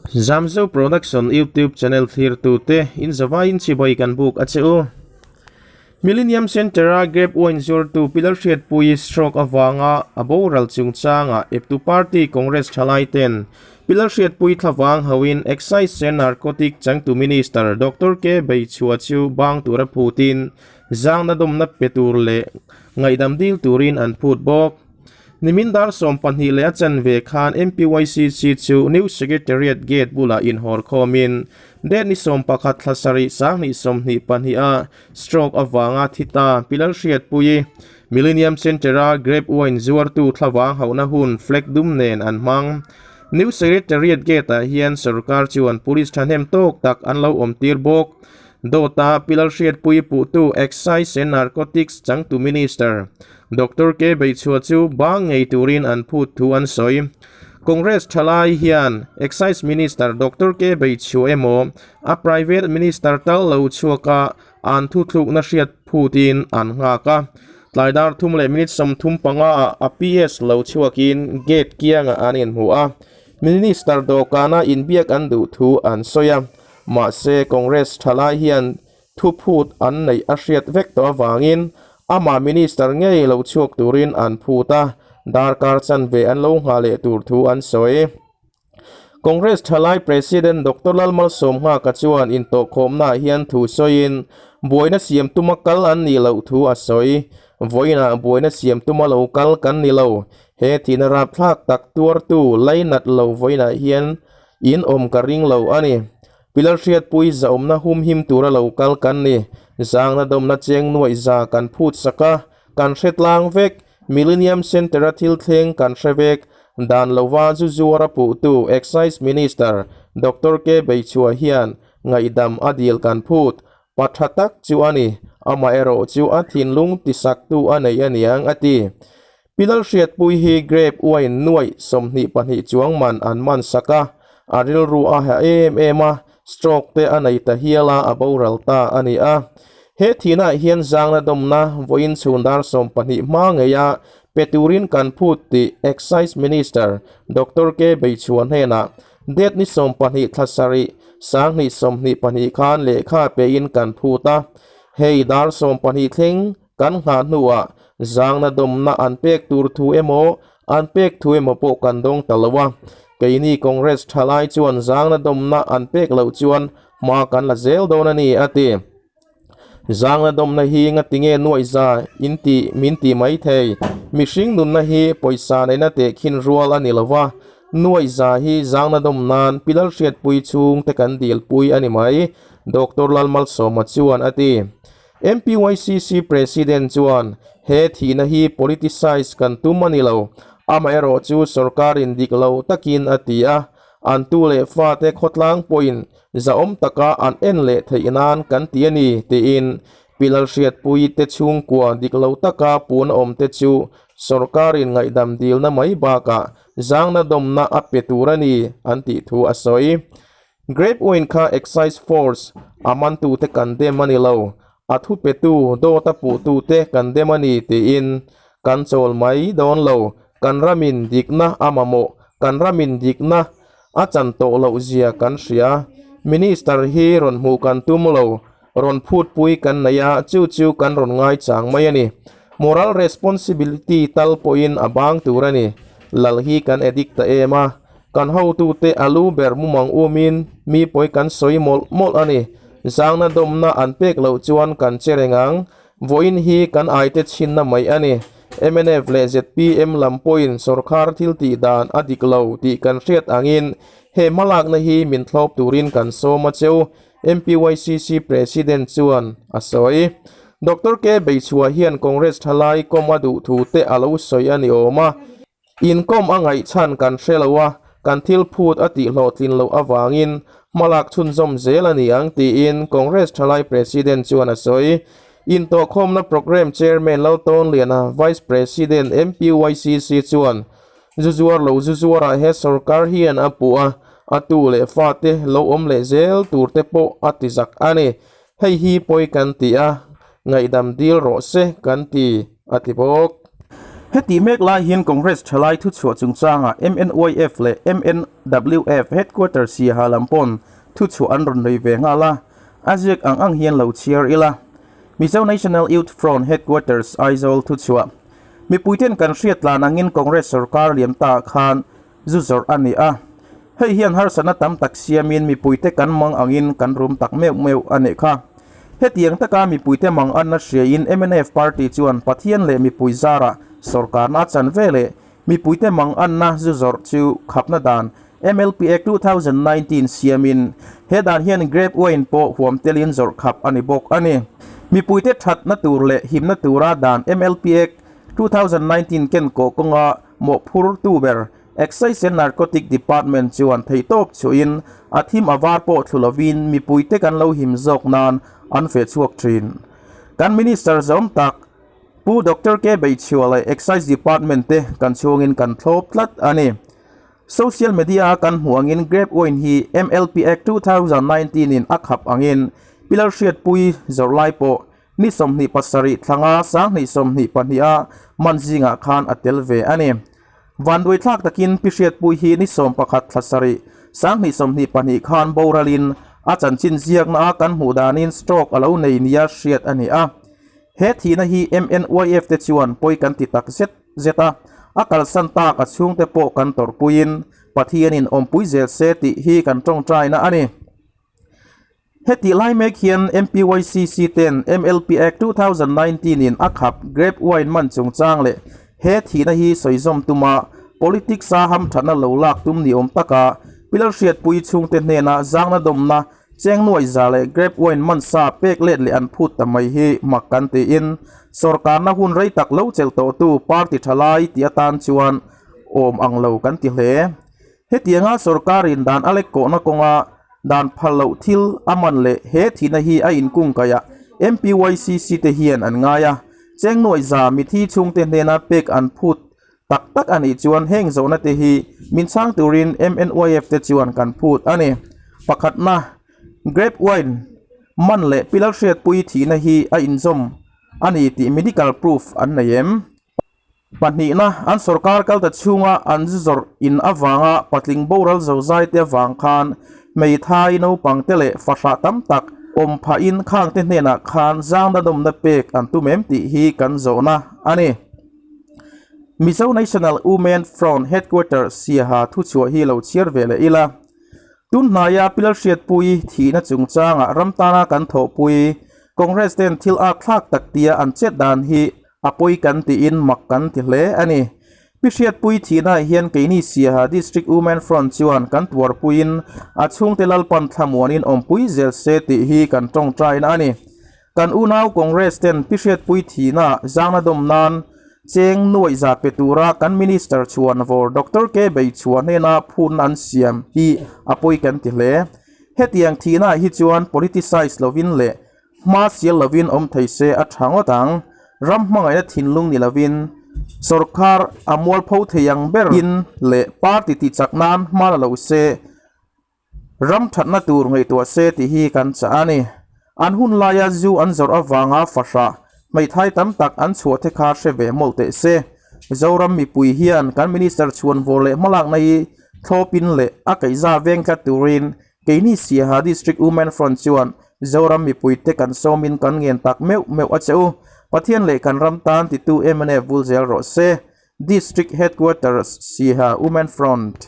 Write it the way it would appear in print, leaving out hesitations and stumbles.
Zamzo Production YouTube channel thlirtute in zavaiin chibai kan buk a che u. Millennium Centre-a grape wine zuartu Pilar Hriatpuii stroke avanga a boral chungchangah eptu party Congress thalai ten Pilar Hriatpuii thlavang hauhin Excise and Narcotic changtu Minister Doctor K Beichhua chu bang tura phutin zangna dawmna pe tur leh ngaihdam dil turin an phut bawk. Nimin dar 12 leh a chanve khan MPYCC chu New Secretariat Gate bulah inhawr khawmin date ni 11 thla sarih sanghnih 22 a stroke avanga thi ta Pilal Hriatpuii Millennium Centre-a grape wine zuartu thlavang hauhna hun flag dum nen an hmang. New Secretariat Gate-ah hian sorkar chuan police thahnem tawk tak an lo awm tir bawk. Dawta Pilal Hriatpuii puhtu Excise and Narcotics changtu Minister Doctor K Beichhua chu bang ngei turin an phut thu an sawi. Congress thalai hian Excise Minister Doctor K Beichhua emaw a private minister tal lo chhuaka an thuthlukna hriat phutin an nghak a. Tlai dar thum leh minute 35 ah a PS lo chhuakin gate kiangah an inhmu a. Minister dawhkana inbiak an duh thu an sawi a. Mahse, Congress thalai hian thuphut an neih a hriat vek tawh avangin amah Minister ngei lo chhuak turin an phut a, darkar chanve an lo nghah leh tur thu an sawi. Congress thalai President Doctor Lalmalsawmnghaka chuan intawhkhawmnaah hian thu sawiin buaina siam tuma kal an nih loh thu a sawi. Vawiinah buaina siam tuma lo kal kan ni lo. He thihna rapthlak tak tuartu lainat lo vawiinah hian In awm ka ring lo a ni. Pilar Hriatpui zahawmna humhim tura lo kal kan ni. Zangna dawmna cheng nuaih za kan phut sak a, kan hre tlang vek. Millennium Centre-a thil thleng kan hre vek. Dan lova zu zuar a puhtu Excise Minister Doctor K Beichhua hian ngaihdam a dil kan phut. Pa tha tak chu a ni. Amaherawh chu a thinlung tisaktu a nei aniang a ti. Pilal Hriatpui hi grape wine nuaih 22 chuang man an man sak a, a rilru a ha em em a, stroke te a nei ta hial a, a boral ta a ni a. He thihnaah hian zangna dawmna vawiin chhun dar 12 hma ngeia pe turin kan phut tih Excise Minister Doctor K Beichhua hnenah date ni 12 thla sarih sanghnih 22 khan lehkha pein kan phut a. Hei dar 12 thleng Kan nghah hnuah zangna dawmna an pek tur thu emaw, an pek thu emaw pawh kan dawng ta lo a. Keini Congress thalai chuan zangna dawmna an pek loh chuan hma kan la zel dawn a ni, a ti. Zangna dawmna hi ngatinge nuaihza in tih min ti mai thei. Mihring nunna hi pawisa neihna tehkhin rual a ni lo va, nuaihza hi zangna dawm nan Pilal Hriatpui chhungte kan dilpui a ni mai, Doctor Lalmalsawma chuan a ti. MPYCC President chuan he thihna hi politicise kan tum a ni lo, amaherawh chu sorkarin dik lo takin a ti a, an tu leh fate khawtlang pawhin zahawm taka an en leh theih nan kan ti a ni, tiin Pilal Hriatpuii te chhungkua dik lo taka pun awm te chu sorkarin ngaihdam dilna mai bakah zangna dawmna a pe tur a ni an tih thu a sawi. Grape wine kha Excise Force a mantute kan dem a ni lo, a thupetu dawta puhtute kan dem a ni tiin kan chawl mai dawn lo. Kan ramin dikna a mamawh, kan ramin dikna a chan tawh loh zia kan hria. Minister hi rawn hmuh kan tum lo, rawn phutpui kan nei a, chu chu kan rawn ngaichang mai a ni. Moral responsibility tal pawhin a bang tur a ni. Lal hi kan addict ta em a, Kan hotute a lu ber mumang umin mi pawi kan sawi mawlh mawlh a ni. Zangna dawmna an pek loh chuan kan che reng ang. Vawiin hi kan aite chhinna mai a ni. Mnf leh zpm lam pawhin sorkar thil tih dan a dik lo tih kan hriat angin he hmalakna hi min thlawp turin kan sawm a cheu, MPYCC President chuan a sawi. Doctor K Beichhua hian Congress thalai kawm a duh thu te a lo sawi a ni awm a. Inkawm a ngaihchhan kan hre lo a, kan thil phut a tihhlawhtlin loh avangin hmalak chhunzawm zel a ni ang tiin Congress thalai President chuan a sawi. Intawhkhawmna Programme Chairman Laltawnliana, Vice President MPYCC chuan zu zuar lo zu zuarah he sorkar hian a puh a, a tu leh fate lo awm leh zel turte pawh a ti zak a ni. Hei hi pawi kan ti a, ngaihdam dil rawh se kan ti, a ti bawk. Hetih mek lai hian Congress thalai thuchhuah chungchangah MNYF leh MNWF Headquarters Siaha lam pawn thuchhuah an rawn nei ve nghal a, a ziak ang ang hian lo chhiar ila. Mizo National Youth Front Headquarters Aizawl thuchhuah. Mipuiten kan hriat tlan angin Congress sorkar liam ta khan zu zawrh a ni a. Hei hian harsatna tam tak siamin mipuite kan mang angin kan rum tak meuh meuh a nih kha. Hetiang taka mipuite mang anna hriain mnf party chuan Pathian leh mipui zarah sorkarna a chan ve leh mipuite mang anna zu zawrh chu khapna dan MLP Act 2019 siamin he dan hian grape wine pawh huam telin zawrh khap a ni bawk a ni. Mipuite thatna tur leh himna tura dan MLP Act 2019 ken kawh kawnga mawhphurtu ber Excise and Narcotic Department chuan theihtawp chhuahin a thim a var pawh thlu lovin mipuite kan lo him zawk nan an feh chhuak thin. Kan Minister zawm tak Pu Doctor K Beichhua leh Excise Department te kan chhungin kan thlawp tlat a ni. Social media a kan hmuh angin Grape Wine hi MLP Act 2019 in a khap angin Pilar Hriatpui zawrh lai pawh Ni 27 thlanga 2022 a man zingah khan a tel ve a ni. Vanduai thlak takin Pi Hriatpui hi ni 11 thla sarih 2022 khan boralin a chanchin ziakna a kan hmuh danin stroke a lo nei nia hriat a ni a. He thihna hi MNYF te chuan pawi kan ti tak zet zet a, a kalsan tak a chhungte pawh kan tawrhpuiin Pathianin awmpui zel se tih hi kan tawngtaina a ni. Hetih lai mek hian MPYCC ten MLP Act 2019 in a khap grape wine man chungchang leh he thihna hi sawizawm tuma politics a hamthatna lo lak tum ni awm taka Pilar Hriatpui chhungte hnena zangna dawmna cheng nuai za leh grape wine man sa pek let leh an phut ta mai hi mak kan tiin sawrkarna hun rei tak lo chelh tawhtu party thalai ti atan chuan awm ang lo kan ti hle. Hetianga sorkarin dan a lek kawhna kawnga dan phal loh thil a man leh he thihna hi a inkungkaih a, MPYCC te hian an ngai a. Cheng nuaih za mithi chhungte hnena pek an phut tak tak a nih chuan heng zawhna te hi min chhang turin MNYF te chuan kan phut a ni. Pakhatna, Grape wine man leh Pilar Hriatpui thihna hi a inzawm a ni tih medical proof an nei em? Pahnihna, an sorkar kal ta chhunga an zu zawrh in avanga patling boral zozai te avang khan hmeithai naupang te leh fahrah tam tak awm phahin khang te hnenah khan zangna nawmna pek an tum em tih hi kan zawhna a ni. Mizo National Women Front Headquarters Siaha thuchhuah hi lo chhiar ve leh ila. Tun hnaia Pilar Hriatpui thihna chungchangah ram tana kan thawhpui Congress ten thil ak thlak tak tia an chet dan hi A pawi kan tiin mak kan ti hle a ni. Pi Hriatpui thihnaah hian keini Siaha District Women Front chuan kan tuarpuiin a chhungte Lalpan thlamuanin awmpui zel se tih hi kan tawngtaina a ni. Kan unau Congress ten Pi Hriatpui thihnaah zangna dawm nan cheng nuaih za pe tura kan Minister chhuanvawr Doctor K Beichhua hnena phutna an siam hi a pawi kan ti hle. Hetiang thihnaah hi chuan politicize lovin leh Hma sial lovin awm thei se a tha ngawt ang. Ram hmangaihna thinlung ni lovin sawrkar a mualpho thei ang ber in leh party tih chak nan hma la lo se, ram thatna tur ngaihtuah se tih hi kan chah a ni. An hun laia zu an zawrh avanga fahrah hmeithai tam tak an chhuah te kha hre ve mawlh teh se. Zoram mipui hian kan Minister chhuanvawr leh hmalakna hi thlawpin leh a kaihza veng tlat turin Keini Siaha District Women Front chuan Zoram mipuite kan sawmin kan ngen tak meuh meuh a che u. Pathian leh kan ram tan titu mnf vul zel rawh se. District Headquarters, Siaha Women Front.